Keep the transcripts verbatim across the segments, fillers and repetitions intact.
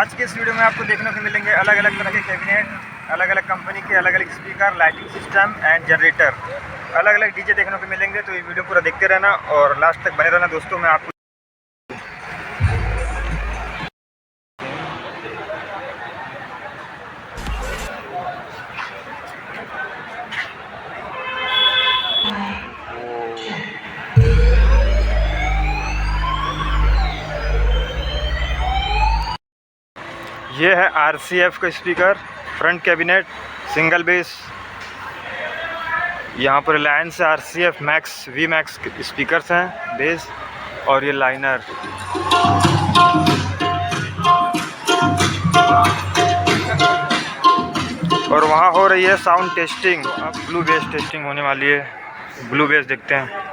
आज के इस वीडियो में आपको देखने को मिलेंगे अलग अलग तरह के कैबिनेट, अलग अलग कंपनी के अलग अलग speaker, lighting system and generator, अलग अलग डीजे देखने को मिलेंगे। तो ये वीडियो पूरा देखते रहना और लास्ट तक बने रहना दोस्तों। मैं आपको ये है आरसीएफ का speaker, front cabinet, single bass. यहाँ पर Reliance RCF max, V max speakers हैं, बेस, और ये लाइनर। और वहाँ हो रही है साउंड टेस्टिंग। अब ब्लू बेस टेस्टिंग होने वाली है, ब्लू बेस देखते हैं।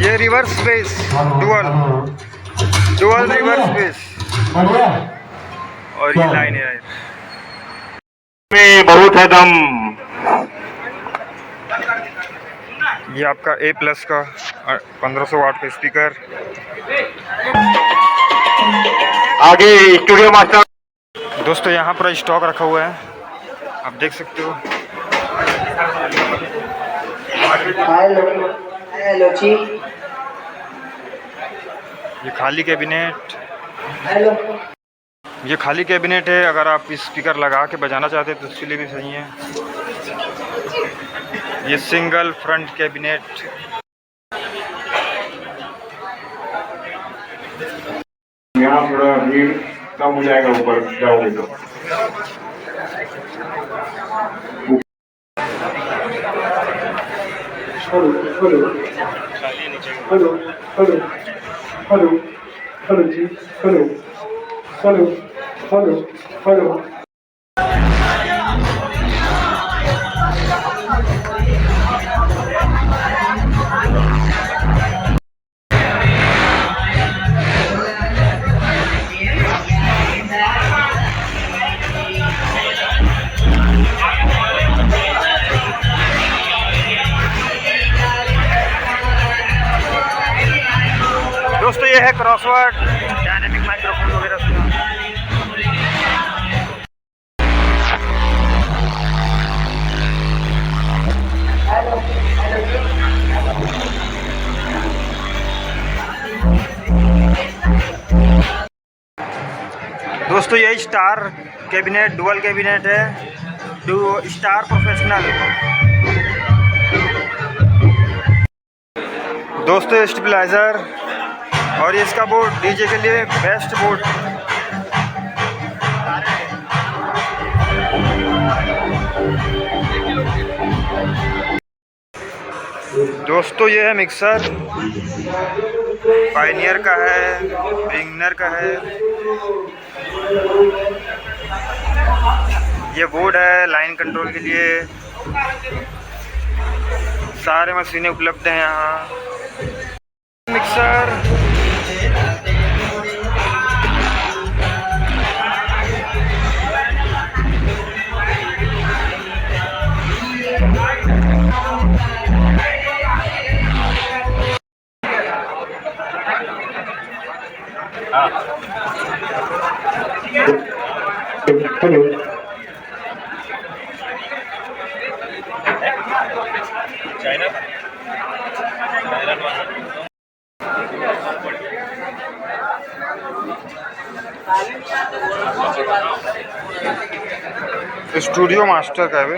ये reverse bass, dual, dual reverse bass, बढ़िया। और ये लाइन है। में बहुत है दम। ये आपका ए प्लस का पंद्रह सौ वाट का स्पीकर। आगे स्टूडियो मास्टर। दोस्तों, यहाँ पर स्टॉक रखा हुआ है, आप देख सकते हो। हेलो, हेलो जी। ये खाली कैबिनेट, हेलो। ये खाली कैबिनेट है, अगर आप स्पीकर लगा के बजाना चाहते हैं तो उसके लिए भी सही है। ये सिंगल फ्रंट कैबिनेट। यहाँ थोड़ा भीड़ कम हो जाएगा, ऊपर जाओगे तो। Hello, hello, hello, hello, hello, hello जी, हेलो, हेलो, हेलो, हेलो। दोस्तों, ये है क्रॉसवर्ड, डायनामिक माइक्रोफोन वगैरह। दोस्तों, ये स्टार कैबिनेट, डुअल कैबिनेट है, डू स्टार प्रोफेशनल। दोस्तों, स्टेबलाइजर और इसका बोर्ड, डीजे के लिए बेस्ट बोर्ड। दोस्तों, ये है मिक्सर। पायनियर का है, विंगनर का है। ये बोर्ड है लाइन कंट्रोल के लिए। सारे मशीनें उपलब्ध हैं यहाँ। मिक्सर। स्टूडियो मास्टर का है बे।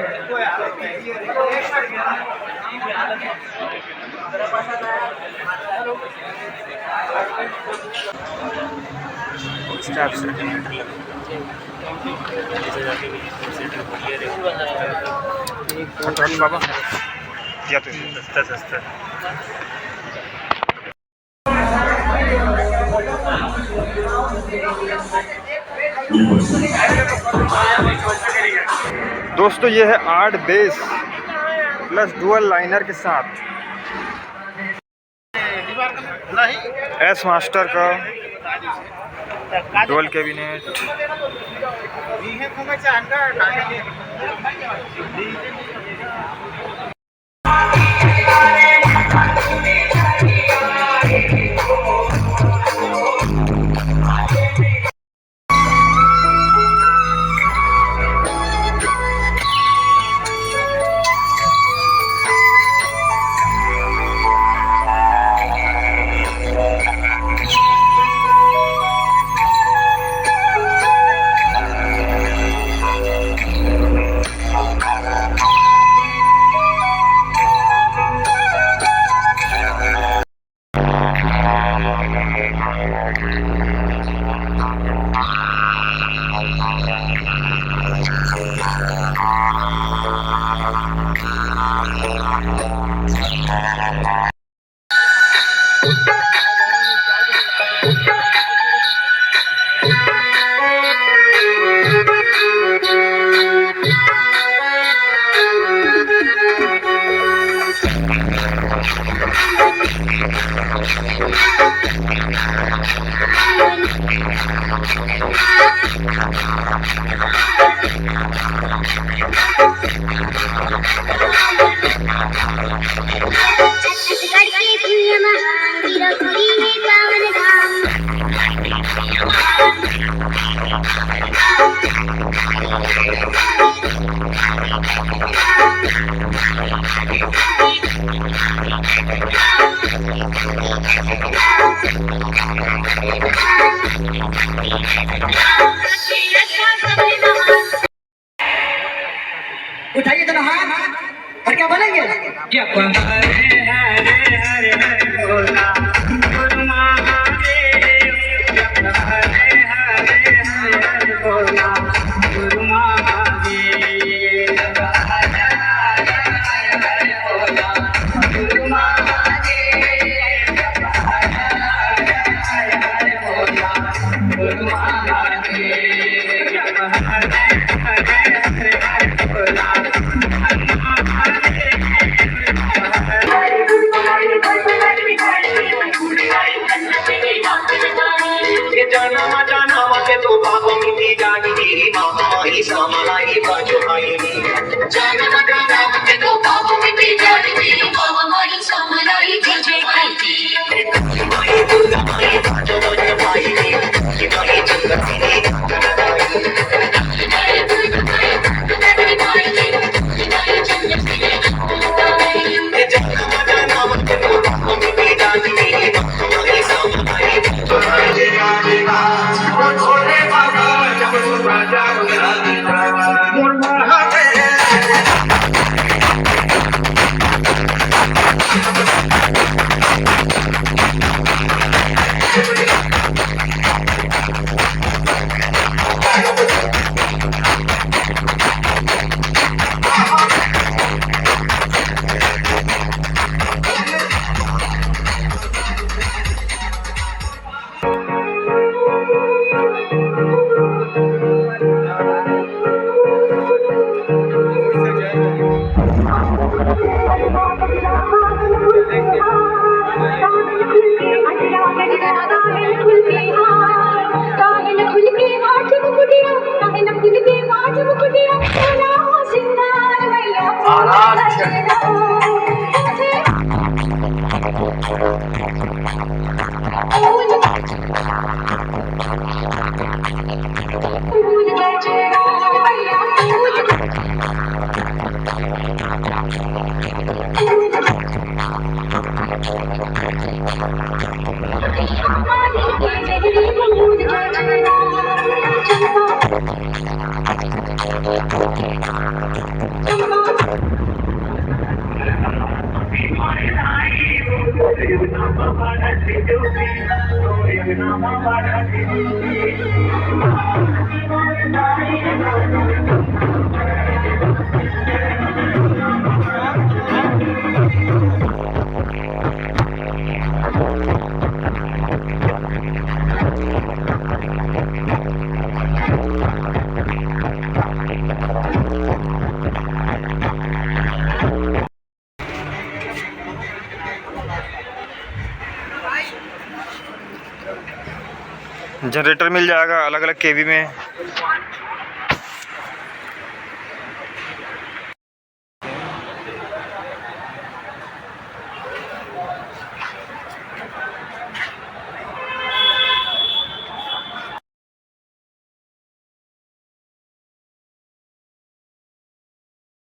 हटो, हटो बाबा। या तो सस्ता, सस्ता। दोस्तों, ये है आठ बेस प्लस डुअल लाइनर के साथ। एस मास्टर का डुअल कैबिनेट। छत्तीसगढ़ के भुइयां म हांगी रखुरी हे पावन धाम। उठाइए दोनों हाथ और क्या बोलेंगे? जनरेटर मिल जाएगा अलग अलग केवी में।